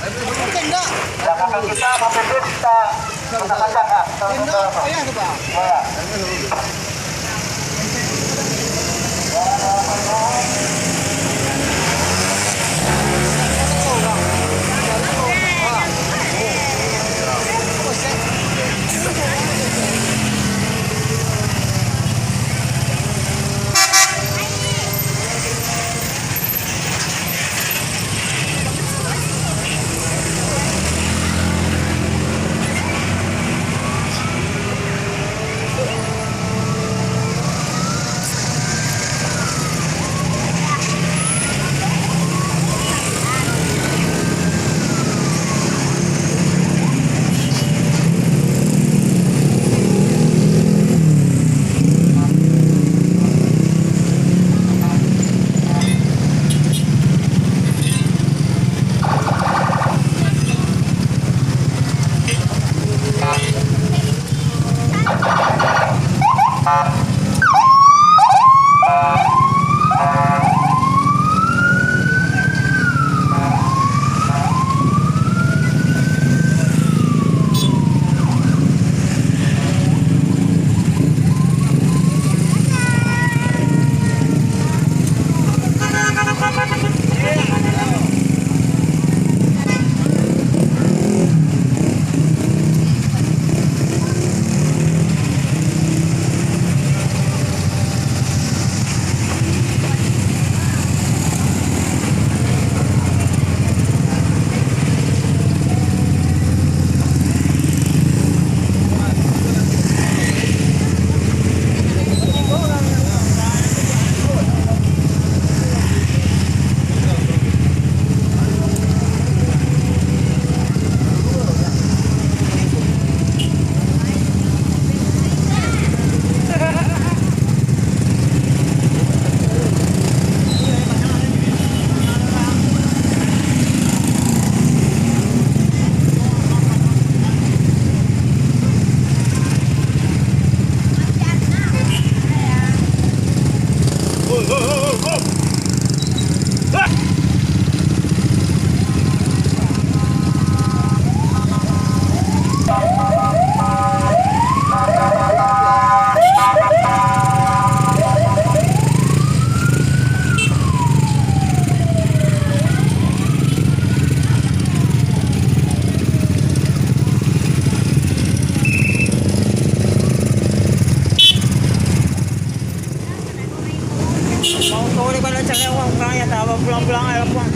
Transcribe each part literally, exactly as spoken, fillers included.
Belakang kita, mobil kita, kita pasang, ah. Kita pasang. Ya. Mau tahu deh kalau cari orang, orang yang tak pulang-pulang, ya, pulang.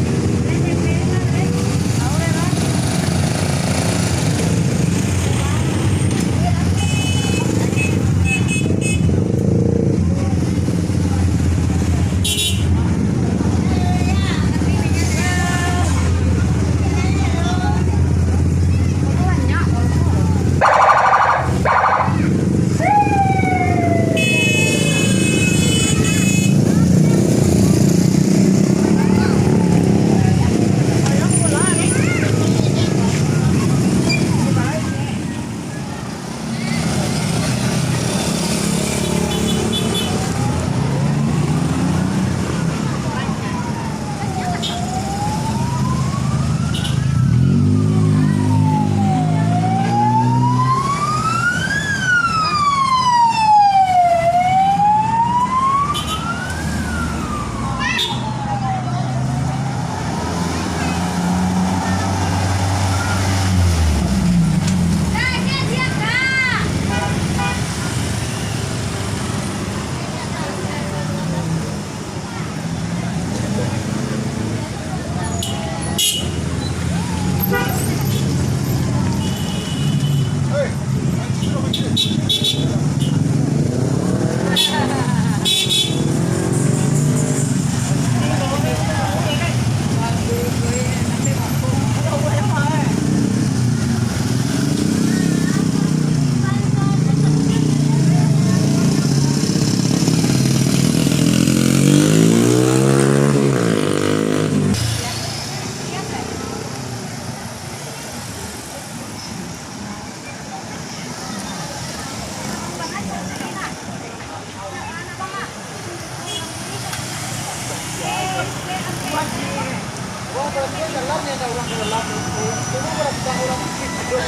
Yo.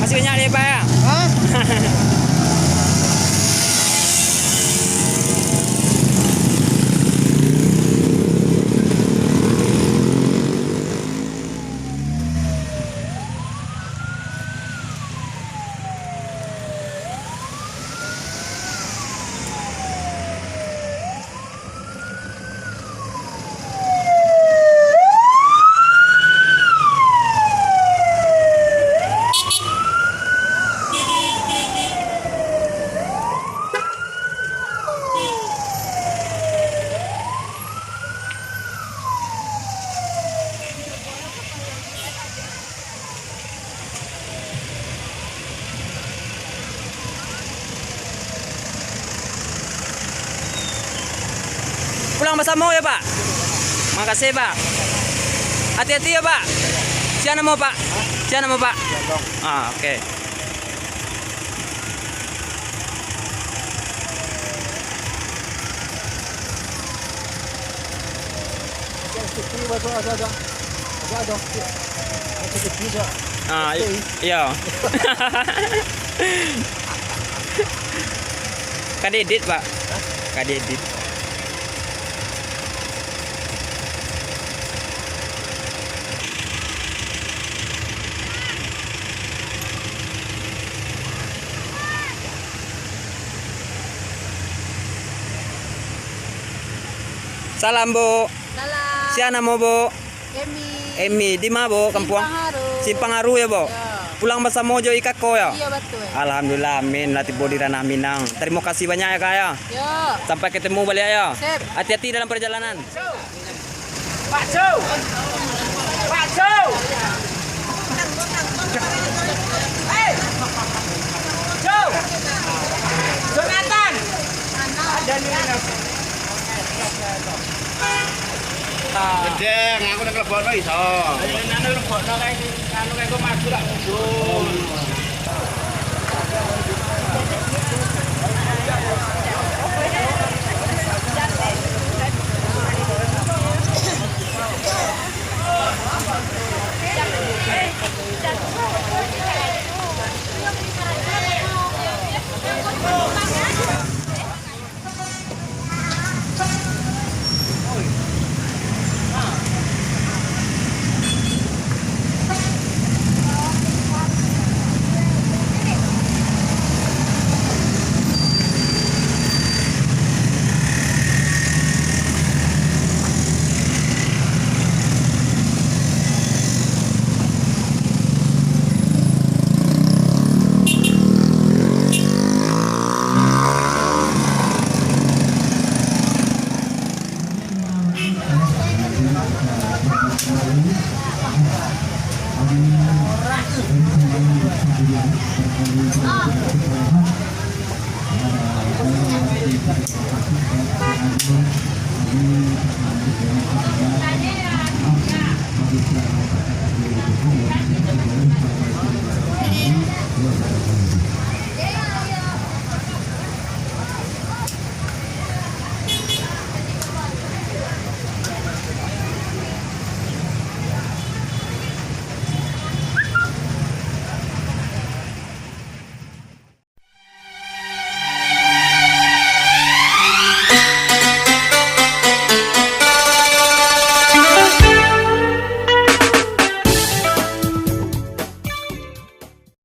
Masih banyak lebar, ya? Hah? Pulang basamo yo, Pak. Makasih, Pak. Hati-hati yo, Pak. Sia namo, Pak? Sia namo, Pak? Ah, oke. Ah, i-, iyo. Ka diedit, Pak. Ka diedit. Salam, Bu. Salam. Sia namo, Bu? Emi. Emi, di ma, Bu, kampuang? Simpang Aru. Simpang Aru, yo, Bu? Yo. Pulang basamo jo Ikako, yo? Iyo, batua. Alhamdulillah, amin, lah tibo di Ranah Minang. Tarimo kasih banyak, yo, Kak, yo? Yo. Sampai ketemu baliak, yo? Sip. Hati-hati dalam perjalanan. Pak Su! Pak Su! Hei! Su! Jonathan! Ada ni, Mas. Gedeng, aku nak kelepon lo iso. Anu kelepon lo, guys. Anu, guys, aku masuk lah.